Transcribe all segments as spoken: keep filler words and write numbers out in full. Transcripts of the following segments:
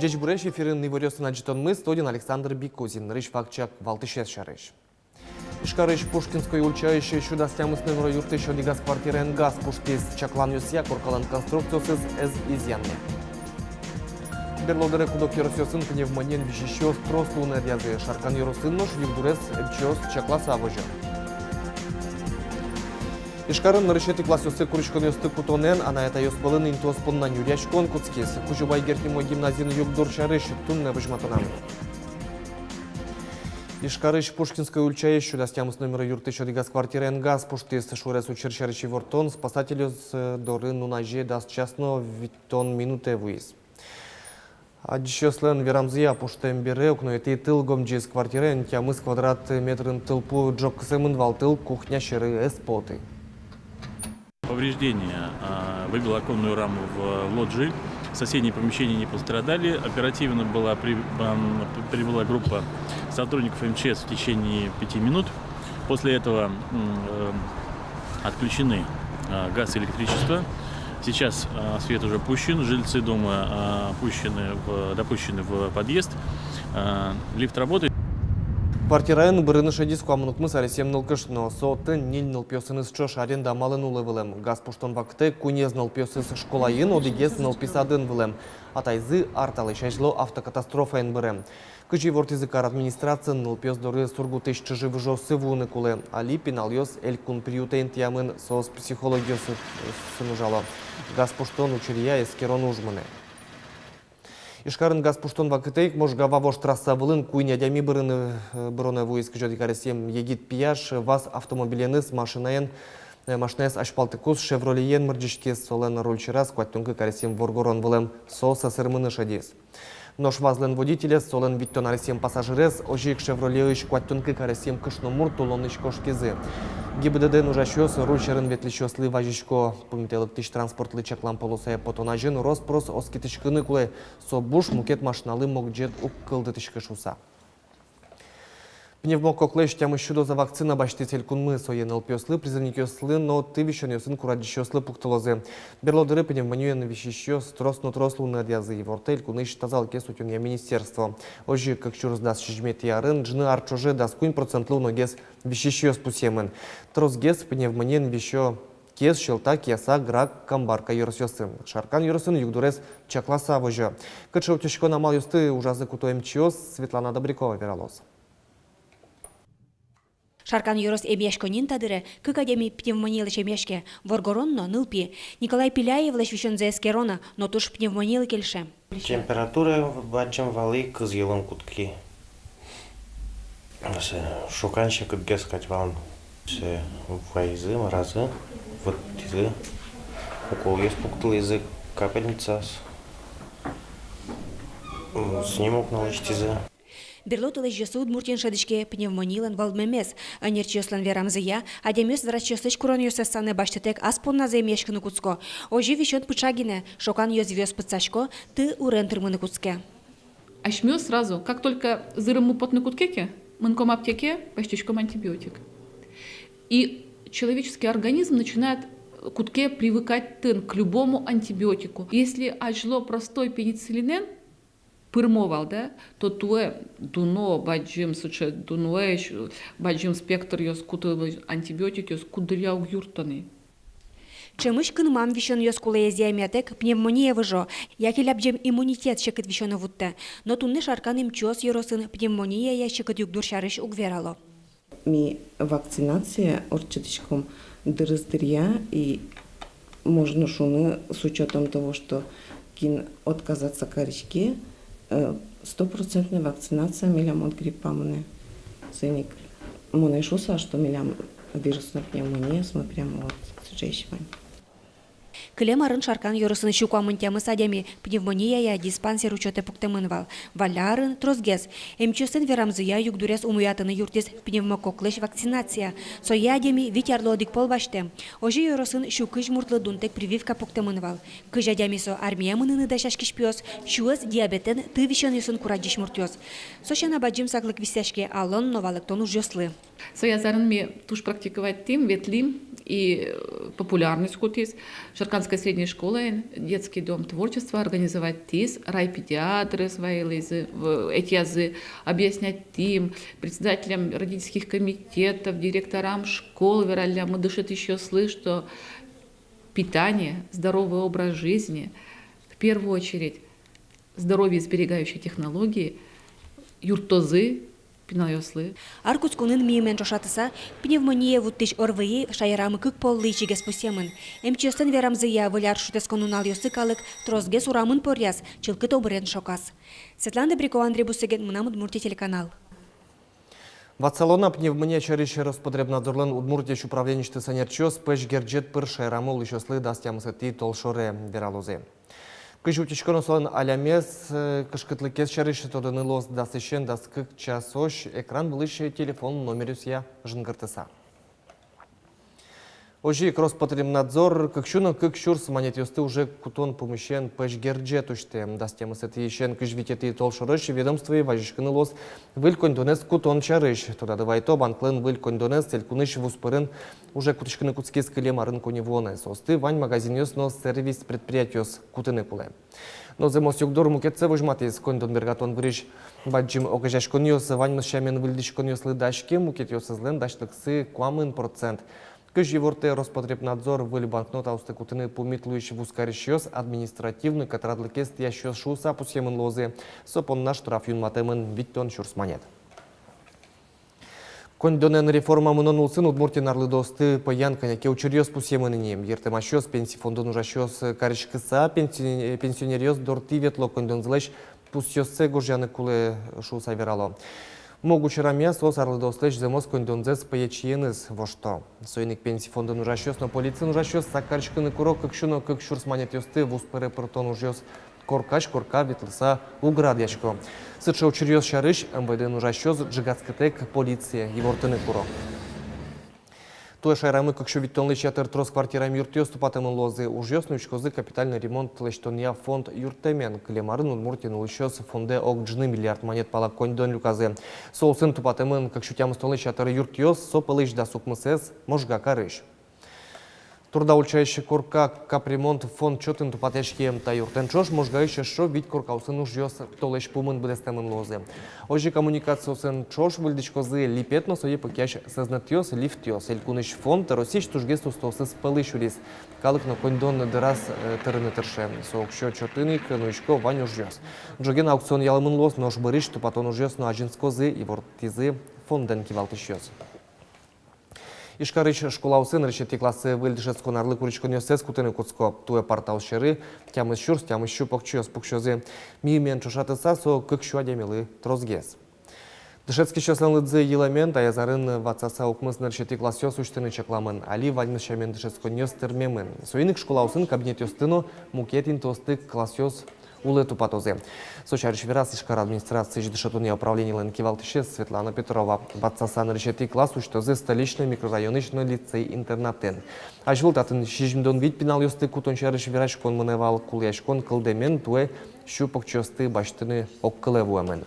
Ӟечбуресь! Эфирын иворъёсын адӟытонмы, студиын Александр Бикузин. Нырысь вакчияк валтӥсез сярысь. Ижкарысь Пушкинской ульчаысь сю дас тямыс номеро юртысь одӥгаз квартираен газ пуштӥз. Чакланъёсъя, коркалэн конструкциосыз ӧз изъянэ. Берло дыре куд-ог ёросъёсын пневмониен висисьёс трос луыны ӧдъязы. Шаркан ёросын нош югдурез эмчиос чакласа возё. Ижкарын нырысетӥ классъёсы куриськонъёсты кутонэн анай-атайёс пӧлын интыос понна нюръяськон кутскиз. Кузебай Герд нимо гимназиын югдур сярысь туннэ возьматонам. Ижкарысь Пушкинской ульчаысь сю дас тямыс номеро юртысь одӥгаз квартираен газ пуштӥз. Шуэрес учыр сярысь ивортон спасательёс доры нуназе дас час но витьтон минутэ вуиз. Адӟисьёслэн верамзыя, пуштэм бере укноетӥ тыл гомӟиз. Квартираын тямыс квадрат метрын тылпу ӝоггысэмын вал, тыл кухня сьӧры ӧз поты. Повреждение, а, выбило оконную раму в лоджии. Соседние помещения не пострадали. Оперативно была при-, ам, прибыла группа сотрудников М Ч С в течение пяти минут. После этого, м, э, отключены, а, газ и электричество. Сейчас, а, свет уже пущен, жильцы дома, а, пущены в, допущены в подъезд. А, лифт работает. Квартираын бырыны шедиз куамын укмыс аресъем нылкышно. Со отын ньыль нылпиосыныз ӵош аренда амалын улэ вылэм. Газ пуштон вакытэ куинез нылпиосыз школаын, одӥгез нылпи садын вылэм. Атайзы ар талэсь азьло автокатастрофаын бырем. Кызьы ивортӥзы кар администрациын, нылпиос доры Сургутысь чыжы-выжыоссы вуыны кулэ. Али пиналъёс элькун приютэ интыямын, соос психологъёсын ужало. Газ пуштон учыръя эскерон уж мынэ. Ижкарын газ пуштон вакытэ ик Можга — Вавож трасса вылын куинь адями бырыны, э, быронэ вуиз. Кызь одӥг аресъем егит пияш ВАЗ автомобиленыз машинаен, э, машинаез азьпалтыкуз Шевролеен мырӟиськиз. Солэн руль сьӧраз куатьтон кык аресъем воргорон вылэм, со сӧсырмыны шедиз. Нош ВАЗлэн водителез, солэн витьтон аресъем пассажирез, озьы ик Шевролеысь куатьтон кык аресъем кышномурт улонысь кошкизы. ГИБДДын ужасьёс руль сьӧрын ветлӥсьёслы вазисько: пумитэ лыктӥсь транспортлы чаклам полосае потон азьын рос-прос оскытӥськыны кулэ, со буш мукет машиналы могӟет уг кылдытӥськы шуыса. Пневмококклэсь тямыс сю доза вакцина басьтӥз элькунмы. Сое нылпиослы, призывникъёслы но ты висёнъёсын курадӟисьёслы пуктылозы. Берло дыре пневмониен висисьёс трос но трос луыны ӧдъязы, ивортэ элькунысь тазалыкез утёнъя министерство. Озьы кык сюрс дас сизьыметӥ арын ӝыны ар ӵоже дас куинь процентлы уногес висисьёс пусъемын. Тросгес пневмониен висё Кез, Сьӧлта, Кияса, Грак, Камбарка ёросъёсын. Шаркан ёросын югдурез чакласа возё. Кыӵе утиськон амалъёсты ужазы куто эмчиос, Светлана Добрякова вералоз. Шаркан ёрос эмъяськонниын та дыре кык адями пневмониялэсь эмъяське, воргорон но нылпи. Николай Пиляевлэсь висёнзэ эскероно, но туж пневмониялы кельше. Температура бадӟым вал и кыз йылын кутски. Сое шокан секытгес кадь вал. Сое вайизы, мыразы, вуттӥзы, уколъёс пуктылӥзы капельницаос. М, снимок но лэсьтӥзы. Берло толэзьёсы Удмуртиын шӧдӥське пневмониялэн вӧлмемез. Ӧнерчиослэн верамзыя, адямиос врачъёслэсь куронъёссэс санэ басьтытэк ас понназы эмъяськыны кутско. Озьы висён пыӵа гинэ, шокан ёзвиос пытсасько, ты урен тырмыны кутске. Асьмеос сразу, как только зырыммы потыны кутске ке, мынком аптекае, басьтӥськом антибиотик. И человеческий организм начинает кутске привыкать тын к любому антибиотику. Если азьло простой пенициллинэн пырмо вал, да, то туэ дуно бадӟым, сыӵе дуноесь, бадӟым спектръёс кутылӥсь антибиотикъёс куддыръя уг юртто ни. Ӵемысь кынмам висёнъёс кулэезъя эмъятэк пневмония выжо, яке лябӟем иммунитет секыт висёнэ вуттэ. Но туннэ Шаркан эмчиос ёросын пневмонияя секыт югдур сярысь уг верало. Ми вакцинация ортчытӥськом дырыз дыръя, и можно шуыны, с учётом того, что кин отказаться кариське, э, стопроцентная вакцинация милям от гриппа мынэ. Соин ик мон ӧй шуы, что милям вирусной пневмониямы прямо вот сыӵе вань. Кылем арын Шаркан ёросын сю куамын тямыс адями пневмонияя диспансер учётэ пуктэмын вал. Валля арын тросгес. Эмчиослэн верамзыя, югдурез умоятыны юрттӥз пневмококклэсь вакцинация. Сое адями вить арлы одӥг пол басьтэ. Озьы ёросын сю кызь муртлы дунтэк прививка пуктэмын вал. Кызь адями со армие мыныны дасяськись пиос, сюэз диабетэн, ты висёнъёсын курадӟись муртъёс. Со сяна бадӟым саклык висъяське алон но валэктон ужъёслы. Соя азьын ми туж практиковать карим, ветлӥм, и, э, популярность кутӥз. Шарканской средней школаын детский дом творчества организовать тӥз, райпедиатры вайылӥзы, в-, этиязы объяснять тӥм, председателям родительских комитетов, директорам школ вераллямы дышетӥсьёслы, что питание, здоровый образ жизни, в первую очередь, здоровье сберегающие технологии юрттозы пиналъёслы. Ар кутсконын миымен ӵошатыса, пневмоние вуттӥсь ОРВИ шаерамы кык поллы ичигес пусъемын. Эмчиослэн верамзыя, выль ар шутэтскон нуналъёсы калык тросгес урамын поръяз, чылкыт обырен шоказ. Светлана Добрякова, Андрей Бусыгин, «Мынам Удмуртие» телеканал. Ватсалом на: пневмония сярысь Роспотребнадзорлэн Удмуртиысь управлениысьтыз ӧнерчиос пӧсь герӟет пыр шаерамы улӥсьёслы дас тямысэтӥ толшоре вералозы. Кызьы утиськоно солэн алямез, э, кышкытлыкез сярысь тодыны луоз дасысен дас кык часозь экран вылысь телефон номеръёсъя жингыртыса. Озьы ик Роспотребнадзор кык сю но кык сюрс манетъёсты уже кутон пумысен пӧсь герӟет усьтэ. Дас тямысэтӥысен кызь витетӥ толшорозь ведомствое вазиськыны луоз выль коньдонэз кутон сярысь. Тодады вайто, банклэн выль коньдонэз элькунысь вузпырын уже кутӥськыны кутскиз кылем арын коньывуонэ. Соосты вань магазинъёс но сервис предприятиос кутыны кулэ. Но зэмос югдур мукетсэ возьматӥз. Коньдон бергатон вырись бадӟым огазеяськонъёс ваньмыз сямен выльдӥськонъёслы дась ке, мукетъёсызлэн дасьлыксы куамын процент. Кызьы ивортэ Роспотребнадзор, выль банкнотаосты кутыны пумит луись вузкарисьёс административной катрадлыкез тӥясьёс шуыса пусъемын луозы. Со понна штраф юнматэмын витьтон сюрс манет. Коньдонэн реформа мынон улсын Удмуртиын арлыдоосты пӧян кӧня ке учыръёс пусъемын ини. Йыртэмасьёс, пенси фондын ужасьёс кариськыса, пенси-, пенсионеръёс дортӥ ветло, коньдонзылэсь пусъёссэ гожъяны кулэ шуыса верало. Мог учырамъя, соос арлыдоослэсь зэмос коньдонзэс пӧечиеныз вошто. Соин ик пенси фондын ужасьёс но полициын ужасьёс сак кариськыны куро: кык сю но кык сюрс манетъёсты вузпыре пыртон ужъёс коркась корка ветлыса уг радъясько. Сыӵе учыръёс сярысь МВД-ын ужасьёс ӝегатскытэк полицие ивортыны куро. Туэ шаерамы кык сю витьтонлэсь ятыр трос квартираем юртъёс тупатэмын луозы. Ужъёс нуиськозы капитальной ремонт лэсьтонъя фонд юрттэмен. Кылем арын Удмуртиын улӥсьёс фондэ ог ӝыны миллиард манет пала коньдон люказы. Со улсын тупатэмын кык сю тямыстонлэсь ятыр юртъёс, со пӧлысь дас укмысэз Можга карысь. Турда ульчаысь корка капремонт фонд чотын тупатъяське. Та юртэн ӵош Можгаысь эшшо вить коркаосын ужъёс толэзь пумын быдэстэмын луозы. Озьы коммуникациосын ӵош выльдӥськозы липет но сое пыкъясь сӧзнэтъёс, лифтъёс. Элькунысь фонд Россиысь тужгес устоосыз пӧлысь улӥз. Калык но коньдон дыраз, э, тырыны тырше. Со уксё чотын ик нуисько вань ужъёс. Ӝоген аукцион ялэмын луоз, нош бӧрысь тупатон ужъёс но азинскозы, ивортӥзы фондэн кивалтӥсьёс. Ижкарысь школаосын нырысетӥ классэ выль дышетскон арлы куриськонъёссэс кутыны кутско. Туэ партаос сьӧры тямыс сюрс тямыс сю покчиос пуксёзы. Миымен ӵошатыса, со кык сю адямилы тросгес. Дышетскисьёслэн лыдзы йылэмен, таяз арын ватсаса укмыс нырысетӥ классъёс усьтыны чакламын. Али ваньмыз сямен дышетсконъёс тырмемын. Соин ик школаосын кабинетъёсты но мукет интыосты классъёс улэ тупатозы. Со сярысь вераз Ижкар администрациысь дышетонъя управленилэн кивалтӥсез Светлана Петрова. Ватсаса нырысетӥ класс усьтозы Столичной микрорайонысь но лицей-интернатын. Азьвыл татын сизьымдон вить пиналъёсты кутон сярысь вераськон мынэ вал. Кулэяськон кылдэмен, туэ сю покчиосты басьтыны огкылэ вуэмын.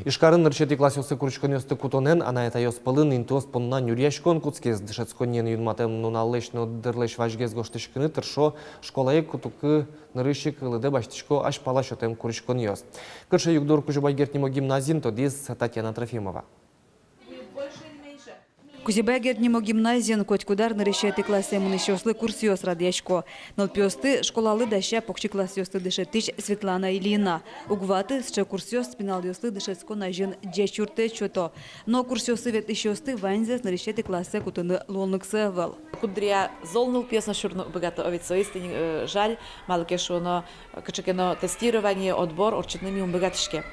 Ижкарын нырысетӥ классъёсы куриськонъёсты кутонэн анай-атайёс пӧлын интыос понна нюръяськон кутскиз. Дышетсконниын юнматэм нуналлэсь но дырлэсь вазьгес гожтӥськыны тыршо школае кутыкы нырысь ик лыдэ басьтӥсько азьпала сётэм куриськонъёс. Кыӵе югдур Кузебай Герд нимо гимназиын, тодӥз Татьяна Трофимова. Кузебай Герд нимо гимназиын котькуд ар нырысетӥ классэ мынӥсьёслы курсъёс радъясько. Нылпиосты школалы дася покчи классъёсты дышетӥсь Светлана Ильина. Уг ваты, сыӵе курсъёс пиналъёслы дышетскон азьын ӟеч юрттэт сёто. Но курсъёсы ветлӥсьёсты ваньзэс нырысетӥ классэ кутыны луонлыксы ӧвӧл. Куддыръя зол нылпиос но сюрыны уг быгато, а ведь соиз тӥни, э, жаль, малы ке шуоно, кыӵе ке но тестирование, отбор ортчытыны ми ум быгатӥське.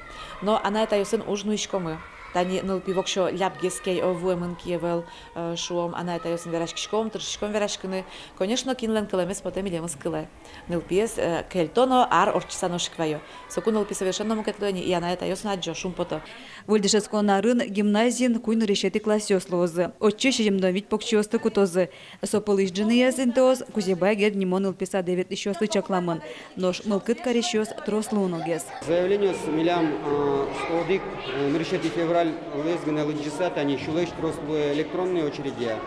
Но анай-атайёсын уж нуиськомы. Тани нылпи воксё лябгес ке ай, вуэмын ке ӧвӧл, э, шуом, анай-атайёсын вераськиськом, тыршиськом вераськыны. Конечно, кинлэн кылэмез потэ, милемыз кылэ. Нылпиез, э, кельто но, ар ортчыса нош ик ваё. Соку нылпи совершенно мукет луэ ни, и анай-атайёс но адӟо, шумпото. Выль дышетскон арын гимназиын куинь нырысетӥ классъёс луозы. Отчы сизьымдон вить покчиосты кутозы. Со пӧлысь ӝыныез интыос Кузебай Герд нимо нылпи садэ ветлӥсьёслы чакламын. Нош мылкыд карисьёс трос луоногес. Заявлениос милям, э, одӥг, э, нырысетӥ февраль луэз гинэ лыдӟыса, тани сюлэсь трос луэ электронной очередья.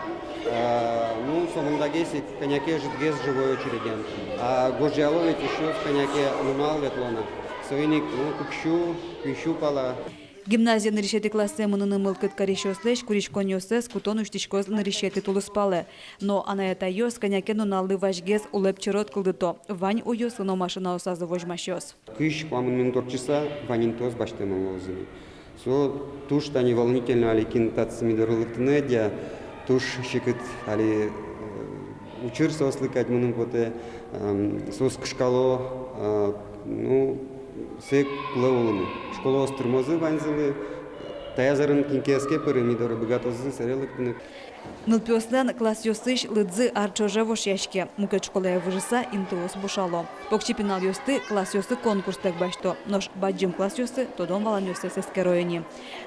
А, ну, сомындагес ик кӧня ке ӧжытгес живой очереден. А гожъяло ведь ещё кӧня ке нунал ветлоно. Соин ик, ну, кык сю, куинь сю пала. Гимназие нырысетӥ классэ мыныны мылкыд карисьёслэсь куриськонъёссэс кутон усьтӥськоз нырысетӥ тулыспалэ. Но анай-атайёс кӧня ке нуналлы вазьгес улэп черод кылдыто, вань уйёслы но машинаосазы возьмасьёс. Кызь-куамын минут ортчыса вань интыос басьтэмын луозы ни. Со туж тани волнительно, али кин татчы ми доры лыктыны ӧдъя, туж секыт али, э, учыр соослы кадь мыным потэ, эм, соос кышкало, э, ну, сое кулэ улыны. Школаос тырмозы ваньзылы, таяз арын кин ке ӧз ке пыры, ми доры быгатозы сэре лыктыны. Нылпиослэн классъёсысь лыдзы ар ӵоже вошъяське, мукет школае выжыса интыос бушало. Покчи пиналъёсты классъёсы конкурстэк басьто, нош бадӟым классъёсы тодон-валанъёссэс эскеро ини.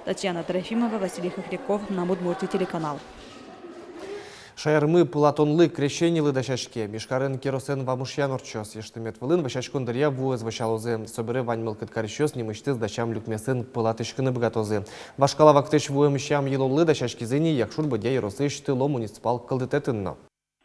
Татьяна Трофимова, Василий Хохряков, «Мынам Удмуртие» телеканал. Шаермы пылатонлы, крещенилы дасяське. Ижкарын керосен вамышъян ортчоз. Йыштымет вылын вӧсяськон дыръя вуэз вӧсялозы. Собере вань мылкыд карисьёс нимысьтыз дасям люкмесын пылатӥськыны быгатозы. Вашкала вакытысь вуэм сям-йылоллы дасяськизы ини Якшур-Бӧдья ёросысь Тыло муниципал кылдытэтын но.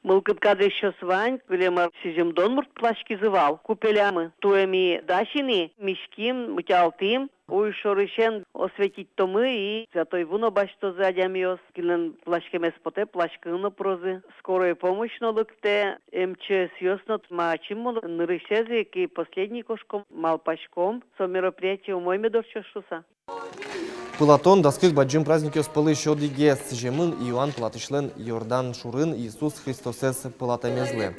Мылкыд карисьёс вань, кылем ар сизьымдон мурт пыласькизы вал купелямы. Туэ ми дась ини, миським, утялтӥм. Уйшорысен осветить каромы и святой ву но басьтозы адямиос. Кинлэн пыласькемез потэ, пыласькыны но пырозы. Скорой помощь но лыктэ, эм че эсъёс но. Ма ачим мон нырысез ик и последний кошком, малпаськом, со мероприятие умой мед ортчоз шуыса. Пылатон — дас кык бадӟым праздникъёс пӧлысь одӥгез. Сӥземын Иоанн Пылатӥсьлэн Иордан шурын Иисус Христосэз пылатэмезлы.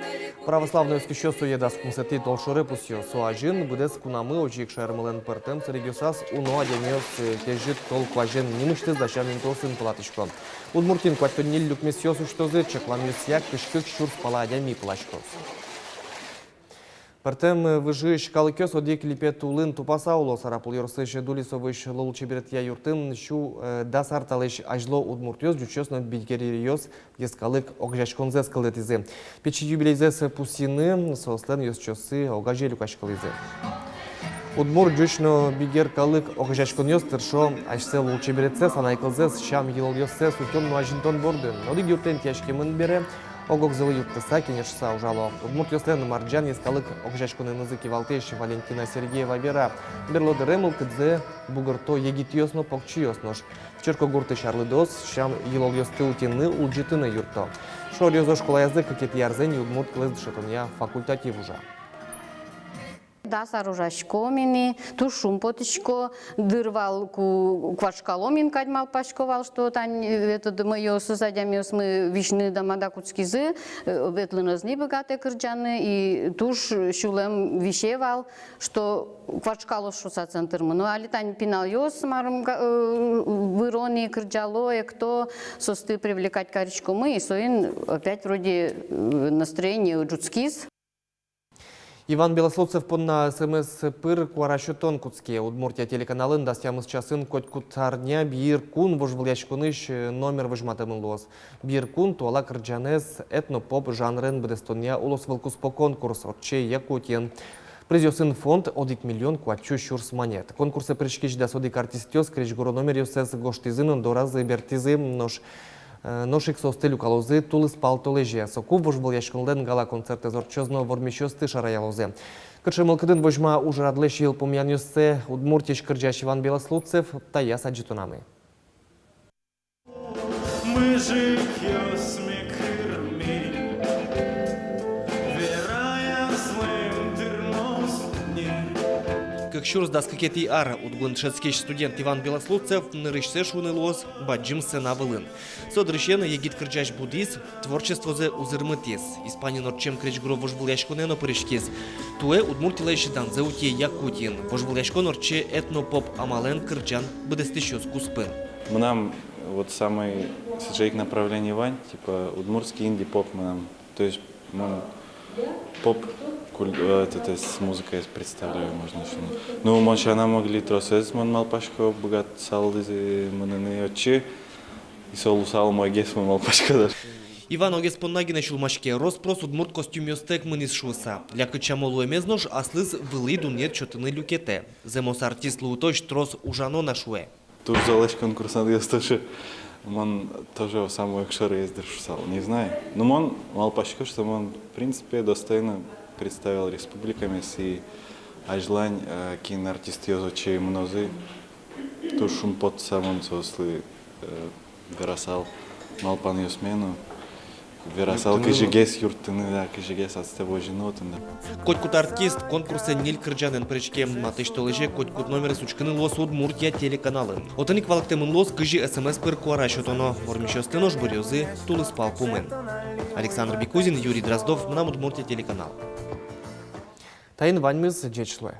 Православной оскисьёс сое дас укмысэтӥ толшоре пусъё. Со азьын быдэс кунамы, озьы ик шаермылэн пӧртэм сэрегъёсаз уно адямиос, э, кезьыт тол куазен нимысьтыз дасям интыосын пылатӥсько. Удмуртиын куатьтон ньыль люкмесъёс усьтозы, чакламъёсъя, кызь кык сюрс пала адями пыласькоз. Пӧртэм выжыысь калыкъёс одӥг липет улын тупаса уло. Сарапул ёросысь Дулисовысь лулчеберетъя юртын сю, э, дас ар талэсь азьло удмуртъёс, ӟучъёс но бигеръёс йӧскалык огазеяськонзэс кылдытӥзы. Пичи юбилейзэс пусйыны соослэн ёзчиоссы огазе люкаськылӥзы. Удмурт, ӟуч но бигер калык огазеяськонъёс тыршо асьсэ лулчеберетсэс, анай кылзэс, сям-йылолъёссэс утён но азинтон бордын. Одӥг юртэн тӥяськемын бере, ог-огзылы юрттыса, кенешса ужало. Удмуртъёслэн «Марӟан» йӧскалык огазеяськонэнызы кивалтӥсь Валентина Сергеева вера: берло дыре мылкыдзэ бугырто егитъёс но покчиос, нош Черкогуртысь арлыдоос сям-йылолъёсты утьыны, улӟытыны юртто. Шорёзо школаязы кыкетӥ арзэ ини удмурт кылэз дышетонъя факультатив ужа. Дас ар ужаськом ини, туж шумпотӥсько. Дыр вал, ку куашкалом ини кадь, малпасько вал, что тань, э, этот, мӧйыосыз, адямиосмы висьыны тамада кутскизы, э, ветлыны ӧз ни быгатэ кырӟаны, и туж сюлэм висе вал, что куашкалоз шуыса центрмы. Но али тань пиналъёс марым га-, э, выро ни, кырӟало, экто, соосты привлекать кариськомы, и соин опять вроде, э, настроение ӝутскиз. Иван Белослудцев понна СМС пыр куара сётон кутске. «Удмуртия» телеканалын дас тямыс часын котькуд арня Биркун вожвылъяськонысь, э, номер возьматэмын луоз. Биркун — туала кырӟанэз этно-поп жанрен быдэстонъя улосвылкуспо конкурс, ортче Якутиын. Призъёсын фонд — одӥг миллион куатьсю сюрс манет. Конкурсэ пыриськись дас одӥг артистъёс крезьгуро номеръёссэс гожтӥзы но доразы бертӥзы, нош Э, нош ик соосты люкалозы тулыспал толэзе. Соку вожвылъяськонлэн гала-концертэз ортчоз но вормисьёсты шараялозы. Кыӵе мылкыдын возьма ужрадлэсь йылпумъянъёссэ Удмуртиысь кырӟась Иван Белослудцев, таяз адӟытонамы. Мыжыкъёсме кырме, вераязлэм тырмоз ни. Кык сюрс дас кыкетӥ ар УдГУын дышетскись студент Иван Белослудцев, нырысьсэ шуыны луоз, бадӟым сцена вылын. Со дырысен егит кырӟась будӥз, творчествозэ узырмытӥз, Испаниын ортчем крезьгуро вожвылъяськонэ но пыриськиз. Туэ Удмуртилэсь данзэ утё Якутиын. Вожвылъяськон ортче этно-поп амалэн кырӟан быдэстӥсьёс куспын. Мынам вот самой сыӵе ик направление вань, типа, удмуртский инди-поп мынам. То есть мон поп куль-, э, этот, э, с музыкой представляю, можно шуыны. Ну, мон сяна мог ли тросэз, мон малпасько, быгатысалзы мыныны отчы. И со луысал умойгес, мон малпасько даже. Иван огез понна гинэ сюлмаське, рос-прос удмурт костюмъёстэк мынӥз шуыса. Лякыт сямо луэмез нош аслыз вылӥ дунъет сётыны люкетэ. Зэмос артист луытозь трос ужано на, шуэ. Туж золэсь конкурсантъёс тоже. Мон тоже самой огшоры эз дыр шуысал, не знаю. Но мон малпасько, что мон, в принципе, достойно представил республикамес, и азьлань, э, кин артистъёс отчы мынозы, туж шумпотыса мон соослы, э, верасал малпанъёсме но, верасал, юрттыны, кызьыгес юрттыны, да, кызьыгес астэ возьыны отын, да. Котькуд артист конкурсэ ньыль кырӟанэн пыриське. Матысь толэзе котькуд номерез учкыны луоз «Удмуртия» телеканалын. Отын ик валэктэмын луоз, кызьы СМС пыр куара сётоно. Вормисьёсты нош быръёзы тулыспал пумен. Александр Бекузин, Юрий Дроздов, «Мынам Удмуртие» телеканал. Таин ваньмыз, ӟеч луэ.